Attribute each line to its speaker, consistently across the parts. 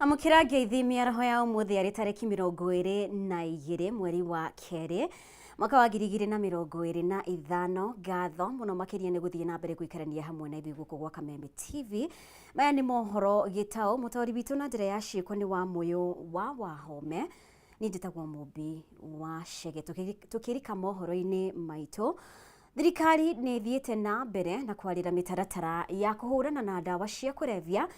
Speaker 1: Amũkĩra ngeithi mĩaraho ya ũmũthĩ arĩ tarĩki 22 mweri wa kerĩ mwaka wa 2025. Ngatho mũno makĩria nĩ gũthiĩ na mbere gũikarania hamwe na ithuĩ gũkũ gwa Kameme TV. Maya nĩ mohoro gĩtaũ, mũtaũri witũ na njĩra ya ciĩko nĩ wa Mũyũ wa Wahome, niĩ njĩtagwo Mũmbi wa Chege. Tũkĩrika mohoro-inĩ maitũ, thirikari nĩ ĩthiĩte na mbere na kwarĩra mĩtaratara ya kũhũrana na ndawa cia kũrebia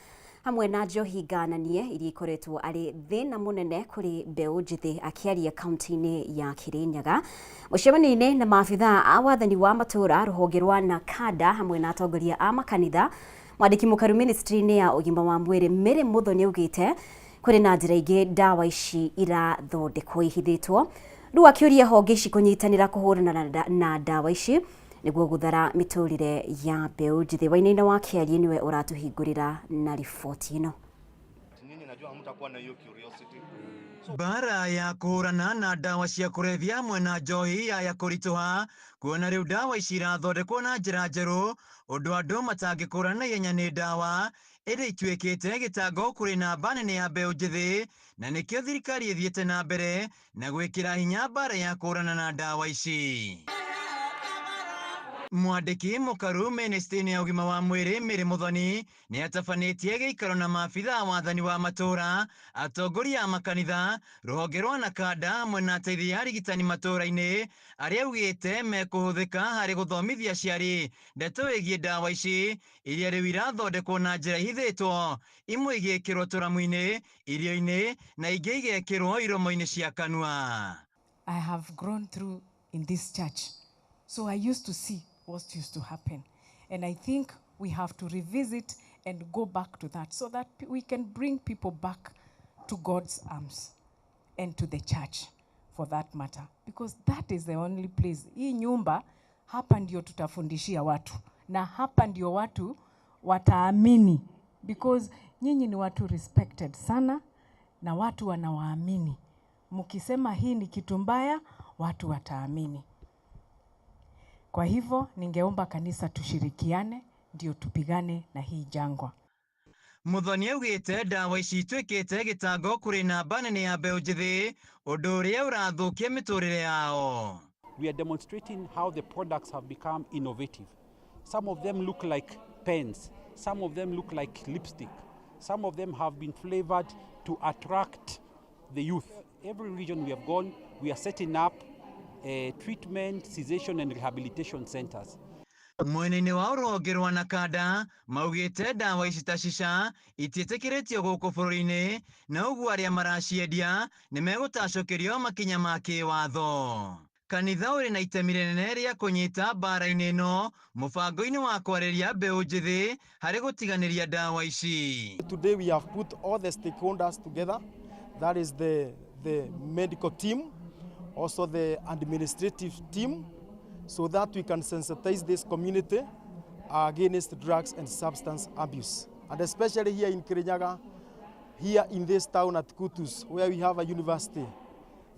Speaker 1: hamwe na njohi ngananie iria ikoretwo arĩ thĩna mũnene kũrĩ mbeũ njĩthĩ. Akĩaria kaunti-inĩ ya Kirinyaga mũcemanio-inĩ na maabithaa a wathani wa matũũra, rũhonge rwa NACADA hamwe na atongoria a makanitha, mwandĩki mũkaru ministry-inĩ ya ũgima wa mwĩrĩ Mary Muthoni augĩte kũrĩ na njĩra ingĩ ndawa ici irathondekwo ihithĩtwo. Rĩu akĩũria honge ici kũnyitanĩra kũhũrana na ndawa ici nĩguo gũthara mĩtũrĩre ya mbeũ njĩthĩ. Wainaina wa Kĩarie nĩwe ũratũhingũrĩra na riboti ĩno.
Speaker 2: Nyinyi najua hamtakuwa na hiyo curiosity.
Speaker 3: Mbara ya kũhũrana na ndawa cia kũrebia hamwe na njohi yaya kũritũha, kuona rĩu ndawa ici irathondekwo na njĩra njerũ ũndũ andũ matangĩkũrana na ihenya nĩ ndawa, ĩndĩ ituĩkĩte gĩtango kũrĩ namba nene ya mbeũ njĩthĩ, na nĩkĩo thirikari ĩthiĩte na mbere na gwĩkĩra hinya mbara ya kũhũrana na ndawa ici. Mwandĩki mũkaru ministry-inĩ ya ũgima wa mwĩrĩ Mary Muthoni nĩ atabanĩtie gĩikaro na maabitha a wathani wa matũũra, atongoria a makanitha, rũhonge rwa NACADA hamwe na ateithia a arigitani matũũra-inĩ arĩa augĩte mekũhũthĩka harĩ gũthomithia aciari ndeto ĩgiĩ ndawa ici iria rĩu irathondekwo na njĩra ihithĩtwo, imwe igĩkĩrwo tũramu-inĩ, irio-inĩ na ingĩ igekĩrwo iromo-inĩ cia kanua.
Speaker 4: I have grown through in this church. So I used to see what used to happen. And I think we have to revisit and go back to that so that we can bring people back to God's arms and to the church for that matter. Because that is the only place. Hii nyumba hapa ndio tutafundishia watu. Na hapa ndio watu wataamini. Because nyinyi ni watu respected sana na watu wanawaamini. Mkisema hii ni kitu mbaya, watu wataamini. Kwa hivyo ningeomba kanisa tushirikiane ndio tupigane na hii jangwa.
Speaker 3: Muthoni augĩte ndawa ici ituĩkĩte gĩtango kũrĩ namba nene ya mbeũ njĩthĩ, ũndũ ũrĩa ũrathũkia mĩtũrĩre yao.
Speaker 5: We are demonstrating how the products have become innovative. Some of them look like pens, some of them look like lipstick, some of them have been flavored to attract the youth. Every region we have gone, we are setting up treatment, cessation and rehabilitation centers.
Speaker 3: Mwena-inĩ wa rũhonge rwa NACADA maugĩte ndawa ici ta shisha itiĩtĩkĩrĩtio gũkũ bũrũri-inĩ, na ũguo arĩa maraciendia nĩ megũtacũkĩrio makinya ma kĩwatho. Kanitha ũrĩ na itemi rĩnene rĩa kũnyita mbara-inĩ ĩno mũbango-inĩ wa kwarĩria mbeũ njĩthĩ harĩ gũtiganĩria ndawa ici.
Speaker 6: Today we have put all the stakeholders together, that is the medical team, also the administrative team, so that we can sensitize this community against drugs and substance abuse. And especially here in Kirinyaga, here in this town at Kutus, where we have a university,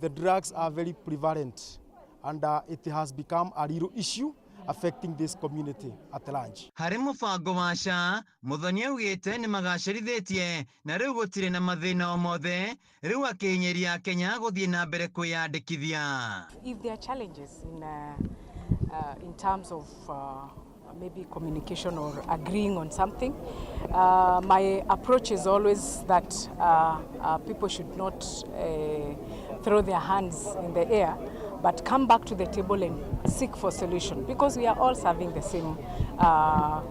Speaker 6: the drugs are very prevalent and it has become a real issue affecting this community at large.
Speaker 3: Harĩ mũbango wa SHA, Muthoni augĩte nĩ magacĩrithĩtie na rĩu gũtirĩ na mathĩna o mothe, rĩu akĩhinyĩria Kenya gũthiĩ na mbere kwĩyandĩkithia.
Speaker 4: If there are challenges in terms of maybe communication or agreeing on something, my approach is always that people should not throw their hands in the air, but come back to the table and seek for solution, because we are all serving the same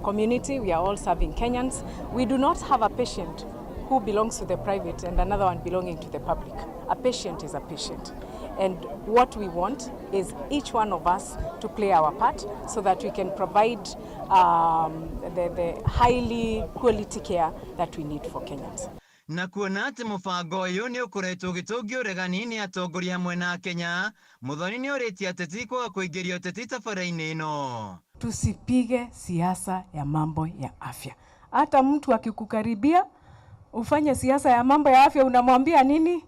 Speaker 4: community, we are all serving Kenyans. We do not have a patient who belongs to the private and another one belonging to the public. A patient is a patient. And what we want is each one of us to play our part so that we can provide the highly quality care that we need for Kenyans.
Speaker 3: Na kuona atĩ mũbango ũyũ nĩ ũkoretwo ũgĩtũngio ũregani nĩ atongoria hamwe na Kenya, Muthoni nĩ orĩtie ateti kwaga kũingĩria ũteti tabarĩra-inĩ ĩno.
Speaker 4: Tusipige siasa ya mambo ya afya. Hata mtu akikukaribia ufanye siasa ya mambo ya afya, unamwambia nini?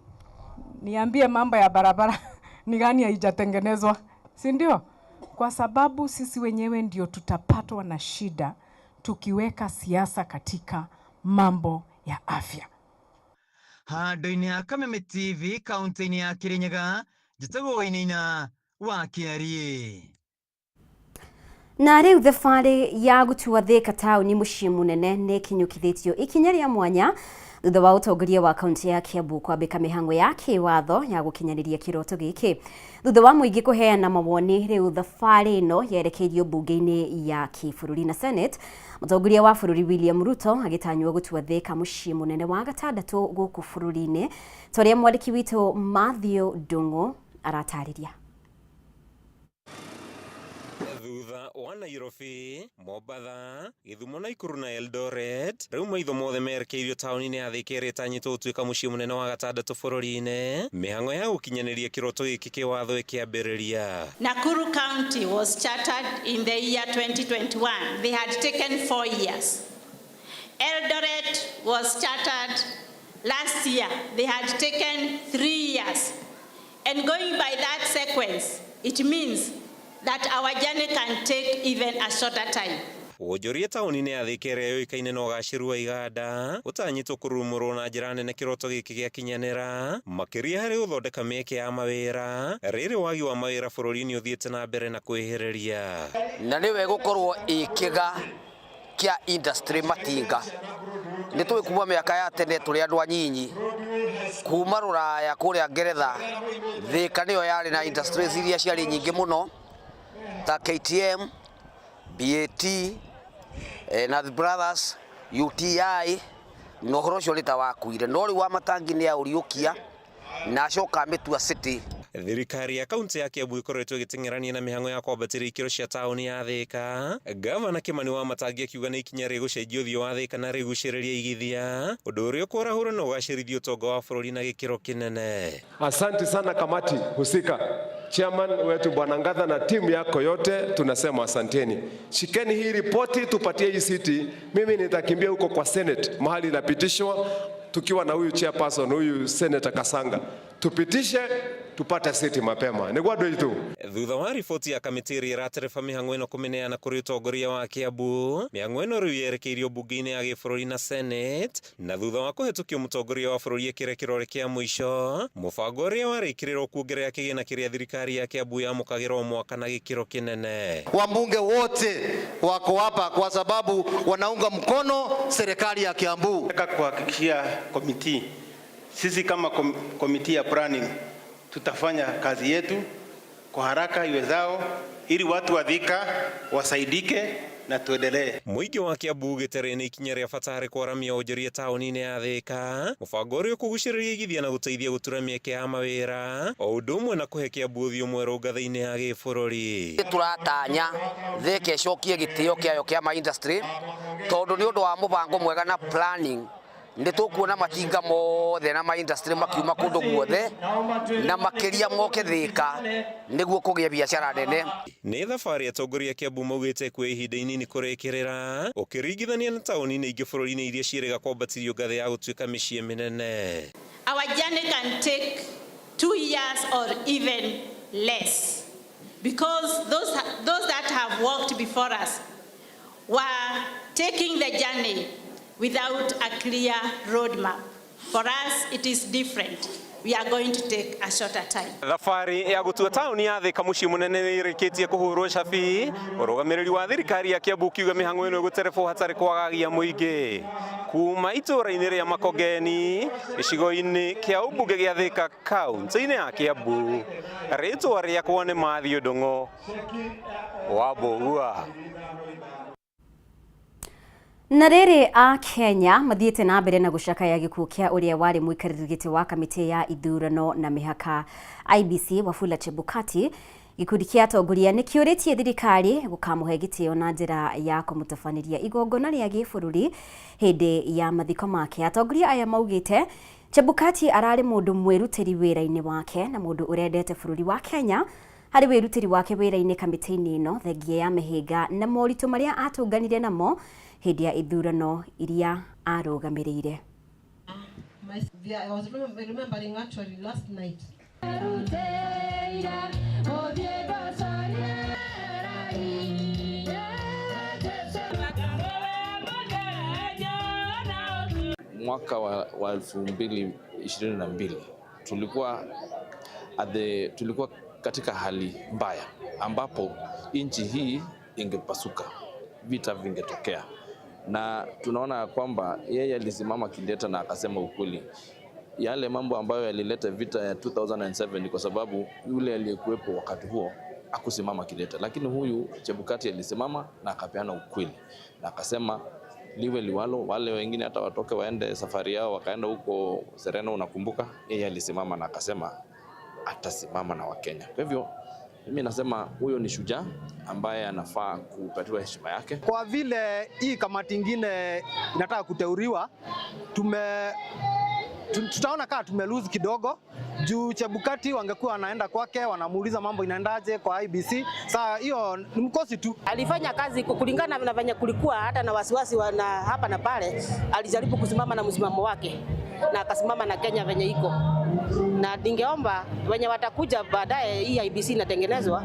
Speaker 4: Niambie mambo ya barabara ni gani haijatengenezwa, si ndio? Kwa sababu sisi wenyewe ndio tutapatwa na shida tukiweka siasa katika mambo ya afya.
Speaker 3: Handũ-inĩ ha Kameme TV kaunti-inĩ ya Kirinyaga, njĩtagwo Wainaina wa Kĩariĩ.
Speaker 1: Na rĩu thabarĩ ya gũtua Thika taũni mũciĩ mũnene nĩ ĩkinyũkithĩtio ikinya rĩa mwanya thutha wa ũtongoria wa kaunti ya Kiambu kwambĩka mĩhang'o ya kĩwatho ya gũkinyanĩria kĩroto gĩkĩ. Thutha wa mũingĩ kũheana mawoni, rĩu thabarĩ ĩno yerekeirio mbunge-inĩ ya kĩbũrũri na Senate. Mũtongoria wa bũrũri William Ruto agĩtanywo gũtua Thika mũciĩ mũnene wa gatandatũ gũkũ bũrũri-inĩ, ta ũrĩa mwandĩki witũ Matthew Ndung'u aratarĩria.
Speaker 7: Thutha wa Nairobi, Mombatha, Gĩthumo, Naikuru na Eldoret, rĩu maitho mothe merekeirio taũni-inĩ ya Thika ĩrĩa ĩtanyĩtwo gũtuĩka mũciĩ mũnene wa gatandatũ bũrũri-inĩ, mĩhang'o ya gũkinyanĩria kĩroto gĩkĩ kĩwatho ĩkĩambĩrĩria.
Speaker 8: Nakuru County was chartered in the year 2021. They had taken 4 years. Eldoret was chartered last year. They had taken 3 years. And going by that sequence, it means that our journey can take even a shorter time.
Speaker 7: Wonjoria taũni-inĩ ya Thika ĩrĩa yũĩkaine na ũgacĩru wa iganda ũtanyĩtwo kũrurumũrwo na njĩra nene kĩroto gĩkĩ gĩakinyanĩra, makĩria harĩ gũthondeka mĩeke ya mawĩra rĩrĩ wagi wa mawĩra bũrũri-inĩ ũthiĩte na mbere na kwĩhĩrĩria.
Speaker 9: Na nĩwe gũkorwo ĩ kĩga kĩa industry matinga. Nĩ tũĩ kuma mĩaka ya tene tũrĩ andũ anyinyi kuma rũraya kũrĩa Ngeretha, Thika nĩyo yarĩ na industries iria ciarĩ nyingĩ mũno ta KTM, BAT, Nath Brothers, UTI, na ũhoro ũcio nĩ ta wakuire, no rĩu Wamatangi nĩ aũriũkia na acoka amĩtua city.
Speaker 7: Thirikari ya kaunti ya Kiambu ĩkoretwo ĩgĩteng'erania na mĩhang'o ya kwambatĩria ikĩro cia taũni ya Thika. Gavana Kimani Wamatangi akiuga nĩ ikinya rĩgũcenjia ũthiũ wa Thika na rĩgucĩrĩria igithia, ũndũ ũrĩa ũkwarahũra na ũgacĩrithia ũtonga wa bũrũri na gĩkĩro kĩnene.
Speaker 10: Asante sana kamati husika, chairman wetu Bwana Ngatha na timu yako yote, tunasema asanteni. Shikeni hii ripoti tupatie hii city. Mimi nitakimbia huko kwa Senate mahali inapitishwa, tukiwa na huyu chairperson, huyu Senator Kasanga, tupitishe tupate city mapema. Nĩguo andũ aitũ.
Speaker 7: Thutha wa riboti ya kamĩtĩ ĩrĩa ĩratereba mĩhang'o ĩno kũmĩneana kũrĩ ũtongoria wa Kiambu, mĩhang'o ĩno rĩu yerekeirio mbunge-inĩ ya gĩbũrũri na Senate, na thutha wa kũhetũkio mũtongoria wa bũrũri ĩkĩre kĩrore kĩa mũico mũbango ũrĩa warĩkĩrĩrwo kuongerera kĩgĩna kĩrĩa thirikari ya Kiambu yamũkagĩra o mwaka na gĩkĩro kĩnene.
Speaker 11: Wabunge wote wako hapa kwa sababu wanaunga mkono serikali ya Kiambu.
Speaker 12: Nataka kuhakikishia committee, sisi kama committee ya planning tutafanya kazi yetu kwa haraka iwezao ili watu wa Thika wasaidike na tuendelee.
Speaker 7: Mũingĩ wa Kiambu ugĩte nĩ ikinya rĩa bata harĩ kwaramia wonjoria taũni-inĩ ya Thika, mũbango ũrĩa ũkũgucĩrĩria igithia na gũteithia gũtura mĩeke ya mawĩra o ũndũ ũmwe na kũhe Kiambu ũthiũ mwerũ ngathĩ-inĩ ya gĩbũrũri.
Speaker 9: Tũratanya Thika ĩcokie gĩtĩo kĩayo kĩa ma industry, tondũ nĩ ũndũ wa mũbango mwega na planning nĩ tũkuona matinga mothe na ma industry makiuma kũndũ guothe na makĩria moke Thika nĩguo kũgĩe biacara nene.
Speaker 7: Nĩ thabarĩ atongoria Kiambu maugĩte kwĩ ihinda inini kũrĩkĩrĩra ũkĩringithania na taũni-inĩ ingĩ bũrũri-inĩ iria ciĩrĩga kwambatĩrio ngathĩ ya gũtuĩka mĩciĩ mĩnene.
Speaker 8: Our journey can take 2 years or even less because those that have walked before us were taking the journey without a clear roadmap. For us, it is different. We are going to take a shorter time.
Speaker 7: Thabarĩ ya gũtua taũni ya Thika mũciĩ mũnene nĩ ĩrĩkĩtie kũhũrwo cabi, ũrũgamĩrĩri wa thirikari ya Kiambu ũkiuga mĩhang'o ĩno ĩgũterebwo hatarĩ kwagagia mũingĩ. Kuma itũũra-inĩ rĩa Makongeni, gĩcigo-inĩ kĩa ũmbunge gĩa Thika, kaunti-inĩ ya Kiambu, rĩtwa rĩakwa nĩ Matthew Ndung'u wa Mbũgua.
Speaker 1: Na rĩrĩ, a Kenya mathiĩte na mbere na gũcakaya gĩkuũ kĩa ũrĩa warĩ mũikarĩri gĩtĩ wa kamĩtĩ ya ithurano na mĩhaka IEBC, Wafula Chebukati. Gĩkundi kĩa atongoria nĩ kĩũrĩtie thirikari gũkamũhe gĩtĩo na njĩra ya kũmũtabanĩria igongona rĩa gĩbũrũri hĩndĩ ya mathiko make. Atongoria aya maugĩte Chebukati ararĩ mũndũ mwĩrutĩri wĩra-inĩ wake na mũndũ ũrendete bũrũri wa Kenya. Harĩ wĩrutĩri wake wĩra-inĩ kamĩtĩ-inĩ ĩno, thengia ya mĩhĩnga na moritũ marĩa atũnganire namo hĩndĩ ya ithurano iria arũgamĩrĩire.
Speaker 13: I was remembering actually last night.
Speaker 14: Mwaka wa 22 tulikuwa katika hali mbaya ambapo nchi hii ingepasuka, vita vingetokea, na tunaona kwamba yeye alisimama kidete na akasema ukweli. Yale mambo ambayo yalileta vita ya 2007 ni kwa sababu yule aliyekuwepo wakati huo hakusimama kidete, lakini huyu Chebukati alisimama na akapeana ukweli na akasema liwe liwalo, wale wengine hata watoke waende safari yao wakaenda huko Serena, unakumbuka, yeye alisimama na akasema atasimama na Wakenya. Kwa hivyo mimi nasema huyo ni shujaa ambaye anafaa kupatiwa heshima yake.
Speaker 15: Kwa vile hii kamati ingine inataka kuteuliwa, tutaona kama tumelose kidogo juu Chebukati wangekuwa wanaenda kwake wanamuuliza mambo inaendaje kwa IEBC. Saa hiyo ni mkosi tu.
Speaker 16: Alifanya kazi kulingana na venye kulikuwa hata na wasiwasi na hapa na pale, alijaribu kusimama na msimamo wake na akasimama na Kenya venye iko, na ningeomba wenye watakuja baadaye, hii IEBC inatengenezwa,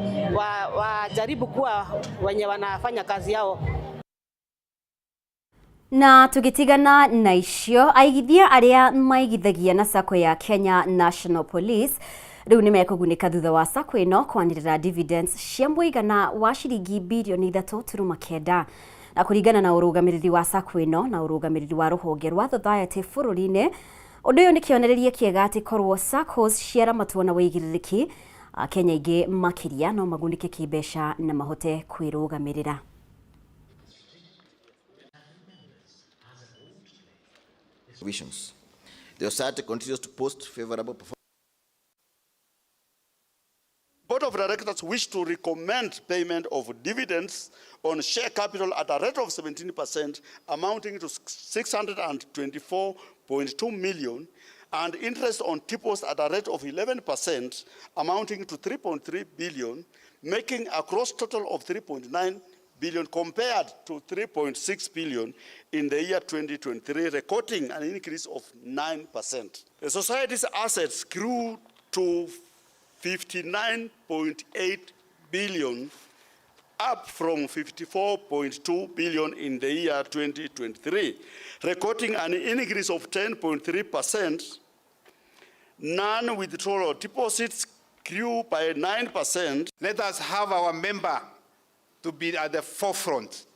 Speaker 16: wajaribu kuwa wenye wanafanya kazi yao.
Speaker 1: Na tugitigana na icio, aigithia aria maigithagia na sacco ya Kenya National Police riu ni mekugunika thutha wa sacco ino kwanirira dividends cia muigana wa ciringi birioni 3.9. Na kuringana na urugamiriri wa sacco ino na urugamiriri wa ruhonge rwa Society bururi-ini, undu uyu ni kionereria kiega ati korwo saccos ciaramatwo na wĩigĩrĩrĩki, Akenya aingĩ makĩria no magunĩke kĩmbeca na mahote kwĩrũgamĩrĩra.
Speaker 17: Visions. The society continues to post favorable performance.
Speaker 18: Board of Directors wish to recommend payment of dividends on share capital at a rate of 17%, amounting to 624.2 million, and interest on deposits at a rate of 11%, amounting to 3.3 billion, making a gross total of 3.9 billion compared to 3.6 billion in the year 2023, recording an increase of 9%. The society's assets grew to 59.8 billion, up from 54.2 billion in the year 2023, recording an increase of 10.3%. Non-withdrawal deposits grew by 9%.
Speaker 12: Let us have our member to be at the forefront.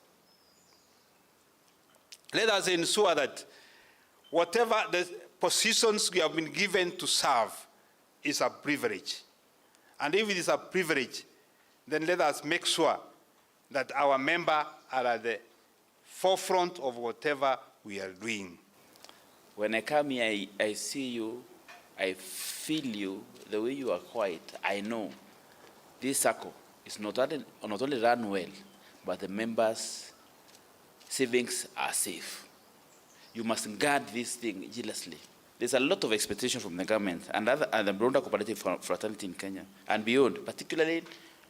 Speaker 12: Let us ensure that whatever the positions we have been given to serve is a privilege. And if it is a privilege, then let us make sure that our members are at the forefront of whatever we are doing.
Speaker 19: When I come here, I see you, I feel you, the way you are quiet. I know this circle is not only run well, but the members' savings are safe. You must guard this thing jealously. There's a lot of expectation from the government and the broader cooperative fraternity in Kenya and beyond, particularly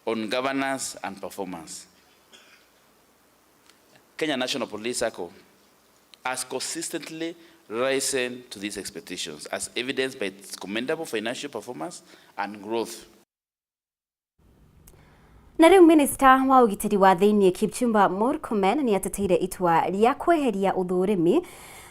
Speaker 19: on governance and performance. Kenya National Police Sacco has consistently risen to these expectations, as evidenced by its commendable financial performance and growth.
Speaker 1: Na rĩu minista wa ũgitĩri wa thĩinĩ Kipchumba Murkomen nĩ ateteire itua rĩa kweheria ũthũrimi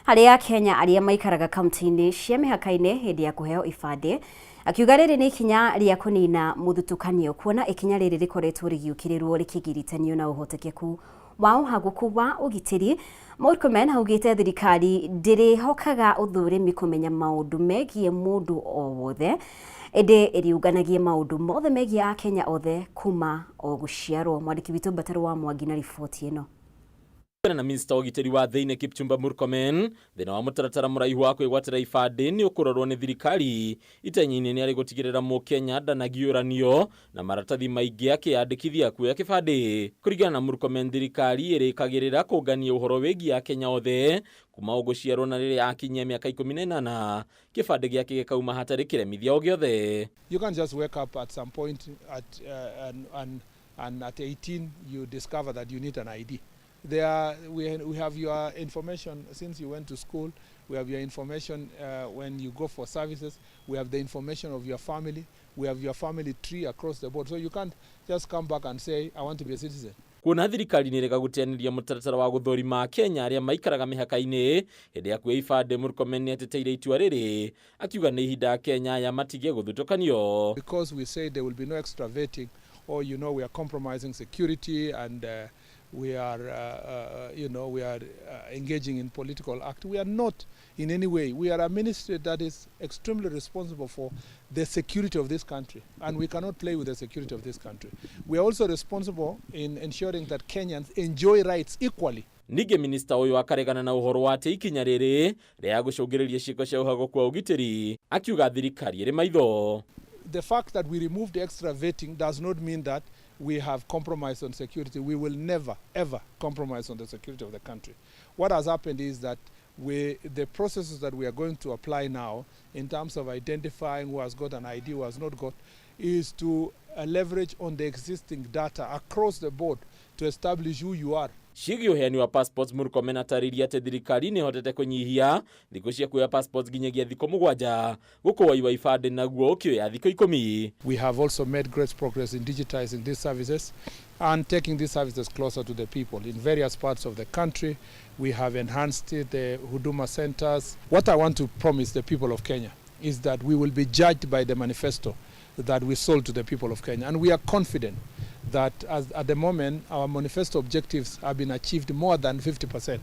Speaker 1: harĩ Akenya arĩa maikaraga kaunti-inĩ cia mĩhaka-inĩ hĩndĩ ya kũheo ibandĩ, akiuga rĩrĩ nĩ ikinya rĩa kũnina mũthutũkanio, kuona ikinya rĩrĩ rĩkoretwo rĩgĩũkĩrĩrwo rĩkĩgirithanio na ũhotekeku wa ũhagũku wa ũgitĩri. Murkomen augĩte thirikari ndĩrĩhokaga ũthũrimi kũmenya maũndũ megiĩ mũndũ o wothe, ĩndĩ ĩriũnganagia maũndũ mothe megiĩ Akenya othe kuma o gũciarwo. Mwandĩki witũ Mbataro wa Mwangi na riboti ĩno.
Speaker 20: Na minista wa ũgitĩri wa thĩinĩ Kipchumba Murkomen, thĩna wa mũtaratara mũraihu wa kwĩgwatĩra ibandĩ nĩ ũkũrorwo nĩ thirikari. Itenya-inĩ nĩ arĩ gũtigĩrĩra mũkenya ndanagiũranio na maratathi maingĩ akĩyandĩkithia kuoya kĩbandĩ. Kũringana na Murkomen, thirikari ĩrĩkagĩrĩra kũngania ũhoro wĩgiĩ Akenya othe kuma ũgũciarwo na rĩrĩa akinyia mĩaka 18, kĩbandĩ gĩake gĩkauma hatarĩ kĩremithia o gĩothe.
Speaker 21: You can't just wake up at some point at and at 18 you discover that you need an ID. There, we have your information since you went to school. We have your information when you go for services. We have the information of your family. We have your family tree across the board. So you can't just come back and say, I want to be a citizen.
Speaker 20: Kuona thirikari nĩ ĩrega gũteanĩria mũtaratara wa gũthũrima Kenya arĩa maikaraga mĩhaka-inĩ hĩndĩ ya kuoya ibandĩ, Murkomen nĩateteire itua rĩrĩ akiuga nĩ ihinda Kenya aya matige gũthutũkanio.
Speaker 21: Because we say there will be no extra vetting, or you know, we are compromising security and we are you know, we are engaging in political act. We are not in any way. We are a ministry that is extremely responsible for the security of this country, and we cannot play with the security of this country. We are also responsible in ensuring that Kenyans enjoy rights equally.
Speaker 20: Ningĩ minista ũyũ akaregana na ũhoro wa atĩ ikinya rĩrĩ rĩa gũcũngĩrĩria ciĩko cia ũhagũku wa ũgitĩri, akiuga thirikari ĩrĩ maitho.
Speaker 21: The fact that we removed the extra vetting does not mean that we have compromised on security. We will never, ever compromise on the security of the country. What has happened is that the processes that we are going to apply now in terms of identifying who has got an ID, who has not got, is to leverage on the existing data across the board to establish who you are.
Speaker 20: Ciĩgiĩ ũheani wa passports, Murkomen atarĩirie atĩ thirikari nĩ ĩhotete kũnyihia thikũ cia kuoya passports nginyagia thikũ 7 gũkũ woi wa ibandĩ naguo ũkĩoya thikũ 10.
Speaker 21: We have also made great progress in digitizing these services and taking these services closer to the people in various parts of the country. We have enhanced the Huduma centers. What I want to promise the people of Kenya is that we will be judged by the manifesto that we sold to the people of Kenya, and we are confident that as at the moment our manifesto objectives have been achieved more than 50%,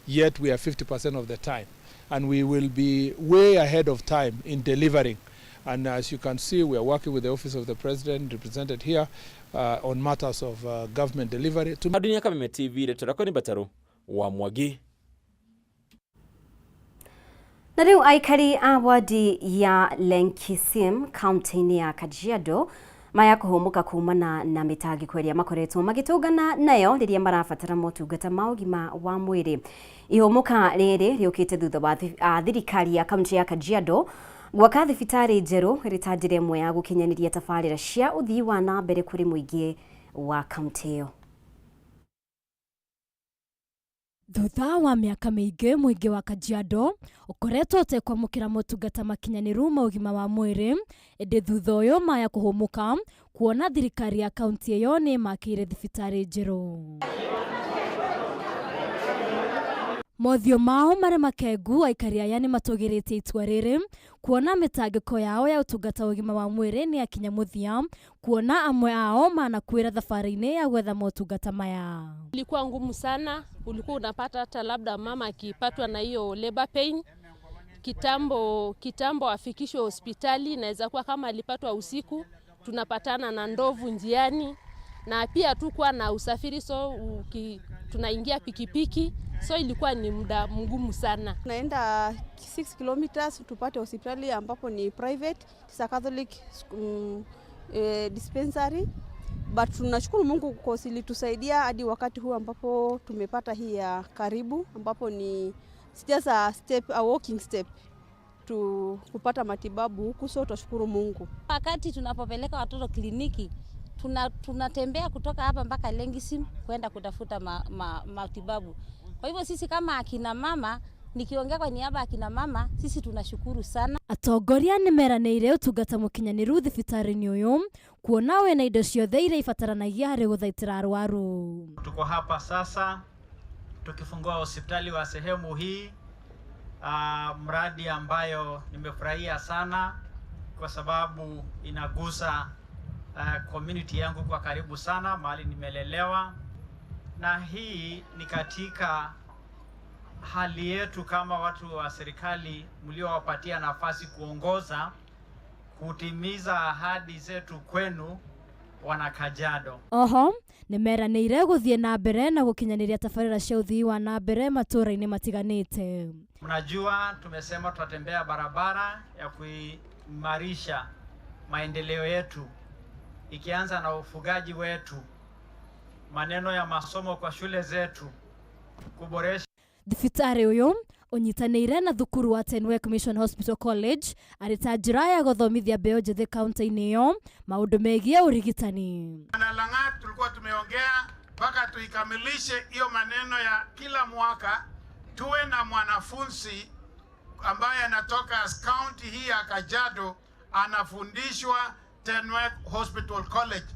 Speaker 21: yet we are 50% of the time, and we will be way ahead of time in delivering. And as you can see, we are working with the Office of the President represented here on matters of government delivery.
Speaker 20: Dunia Kameme TV, Retorakoni Bataru wa Mwagi.
Speaker 1: Na rĩu aikari a wadi ya Lenkisim kaunti-inĩ ya Kajiado maya kũhũmũka kumana na mĩtangĩko ĩrĩa makoretwo magĩtũngana nayo rĩrĩa marabatara motungata ma ũgima wa mwĩrĩ. Ihũmũka rĩrĩ rĩũkĩte thutha wa thirikari ya kaunti ya Kajiado gwaka thibitarĩ njerũ ĩrĩ ta njĩra ĩmwe ya gũkinyanĩria tabarĩra cia ũthii wa na mbere kũrĩ mũingĩ wa kaunti ĩyo.
Speaker 2: Thutha wa mĩaka mĩingĩ mũingĩ wa Kajiado ũkoretwo ũtekwamũkĩra motungata makinyanĩru ma ũgima wa mwĩrĩ, ĩndĩ thutha ũyũ maya kũhũmũka kuona thirikari ya kaunti ĩyo nĩ ĩmakĩire thibitarĩ njerũ. Mothiũ mao marĩ makengu, aikari aya nĩ matũgĩrĩtie itua rĩrĩ kuona mĩtangĩko yao ya ũtungata wa ũgima wa mwĩrĩ nĩ yakinya mũthia, kuona amwe ao manakuĩra thabarĩ-inĩ ya gwetha motungata maya.
Speaker 22: Ilikuwa ngumu sana, ulikuwa unapata hata labda mama akipatwa na hiyo labor pain kitambo afikishwe hospitali, inaweza kuwa kama alipatwa usiku, tunapatana na ndovu njiani, na pia tukuwa na usafiri, so tunaingia pikipiki, so ilikuwa ni muda mgumu sana.
Speaker 23: Tunaenda 6 kilometers tupate hospitali ambapo ni private, it's a Catholic dispensary. But tunashukuru Mungu kwa ilitusaidia hadi wakati huu ambapo tumepata hii ya karibu, ambapo ni just a step, a walking step to kupata matibabu huku, so tunashukuru Mungu.
Speaker 24: Wakati tunapopeleka watoto kliniki, tunatembea kutoka hapa mpaka Lengisim kwenda kutafuta matibabu. Kwa hivyo sisi kama akina mama, nikiongea kwa niaba akina mama, sisi tunashukuru sana.
Speaker 2: Atongoria nĩ meranĩire ũtungata mũkinyanĩru thibitarĩ-inĩ ũyũ, kuona wĩna indo ciothe iria ibataranagia harĩ gũthaitĩra arwaru.
Speaker 25: Tuko hapa sasa tukifungua hospitali wa sehemu hii, mradi ambayo nimefurahia sana kwa sababu inagusa community yangu kwa karibu sana, mahali nimelelewa, na hii ni katika hali yetu kama watu wa serikali mliowapatia nafasi kuongoza kutimiza ahadi zetu kwenu wana Kajiado.
Speaker 2: Oho nĩmeranĩire gũthiĩ na mbere na gũkinyanĩria tabarĩra cia ũthii wa na mbere matũũra-inĩ matiganĩte.
Speaker 25: Mnajua tumesema tutatembea barabara ya kuimarisha maendeleo yetu, ikianza na ufugaji wetu, maneno ya masomo kwa shule zetu, kuboresha
Speaker 2: Thibitarĩ ũyũ ũnyitanĩire na thukuru wa Tenwek Mission Hospital College arĩ ta njĩra ya gũthomithia mbeũ njĩthĩ kaunti-inĩ ĩyo maũndũ megiĩ ũrigitani.
Speaker 26: Na Langat tulikuwa tumeongea mpaka tuikamilishe hiyo maneno ya kila mwaka tuwe na mwanafunzi ambaye anatoka county hii ya Kajiado anafundishwa Tenwek Hospital College.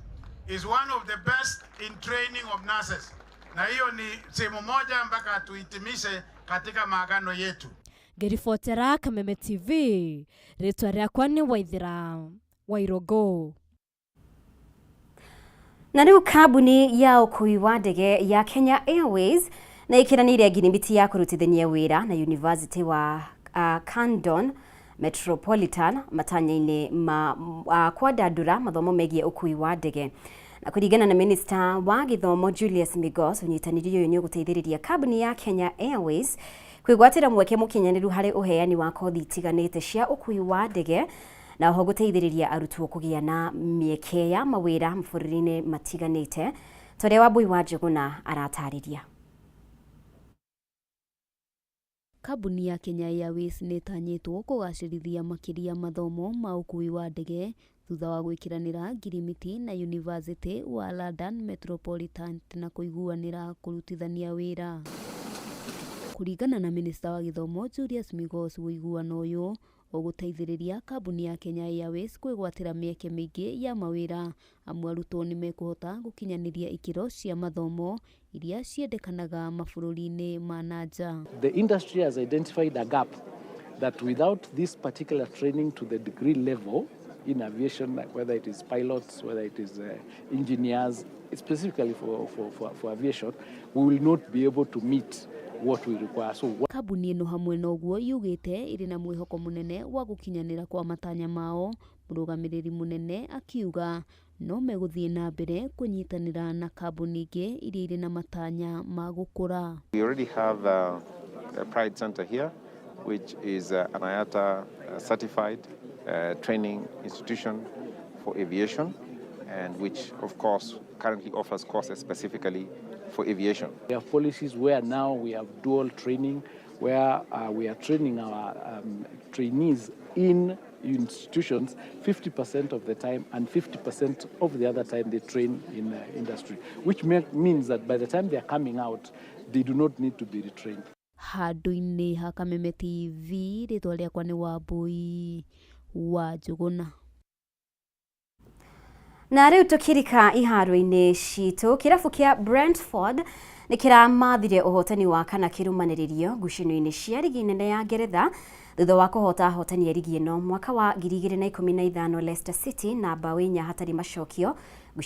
Speaker 26: is one of the best in training of nurses, na hiyo ni sehemu moja mpaka tuhitimishe katika maagano yetu.
Speaker 2: Ngĩribotera Kameme TV, rĩtwa rĩakwa nĩ Waithera Wairũngũ.
Speaker 1: Na rĩu kambuni ya ũkui wa ndege ya Kenya Airways nĩ ĩkĩranĩire ngirimiti ya kũrutithania wĩra na University wa Camden Metropolitan matanya-inĩ ma kwandandũra mathomo megiĩ ũkui wa ndege. Na kũringana na minista wa gĩthomo Julius Migos, ũnyitanĩri ũyũ nĩ ũgũteithĩrĩria kambuni ya Kenya Airways kwĩgwatĩra mweke mũkinyanĩru harĩ ũheani wa kothi itiganĩte cia ũkui wa ndege na oho gũteithĩrĩria arutwo kũgĩa na mĩeke ya mawĩra mabũrũri-inĩ matiganĩte ta ũrĩa Wambui wa Njũgũna aratarĩria.
Speaker 3: Kambuni ya Kenya Airways nĩ ĩtanyĩtwo kũgacĩrithia makĩria mathomo ma ũkui wa ndege thutha wa gwĩkĩranĩra ngirimiti na Yunivasĩtĩ wa London Metropolitan na kũiguanĩra kũrutithania wĩra. Kũringana na minista wa gĩthomo Julius Migos, ũiguano ũyũ ũgũteithĩrĩria kambuni ya Kenya Airways kwĩgwatĩra mĩeke mĩingĩ ya mawĩra amu arutwo nĩ mekũhota gũkinyanĩria ikĩro cia mathomo iria ciendekanaga mabũrũri-inĩ ma na nja.
Speaker 4: The industry has identified a gap that without this particular training to the degree level in aviation, like whether it is pilots, whether it is engineers, specifically for aviation, we will not be able to meet what we require. So what
Speaker 3: Kambuni ĩno hamwe na ũguo yugĩte ĩrĩ na mwĩhoko mũnene wa gũkinyanĩra kwa matanya mao, mũrũgamĩrĩri mũnene akiuga no megũthiĩ na mbere kũnyitanĩra na kambuni ingĩ iria irĩ na matanya ma gũkũra.
Speaker 5: We already have a Pride Center here, which is an IATA certified training institution for aviation, and which, of course, currently offers courses specifically for aviation.
Speaker 4: We have policies where now we have dual training, where we are training our trainees in institutions 50% of the time, and 50% of the other time they train in industry, which means that by the time they are coming out, they do not need to be retrained.
Speaker 3: Handũ-inĩ ha Kameme TV, rĩtwa rĩakwa nĩ Wambui wa Njũgũna.
Speaker 1: Na rĩu tũkĩrika iharo-inĩ citũ, kĩrabu kĩa Brentford nĩ kĩramathire ũhotani wa kana kĩrũmanĩrĩrio ngucanio-inĩ cia rigi nene ya Ngeretha thutha wa kũhota ahotani a rigi ĩno mwaka wa 2015 Leicester City na mbaũ 4 hatarĩ macokio ngucanio.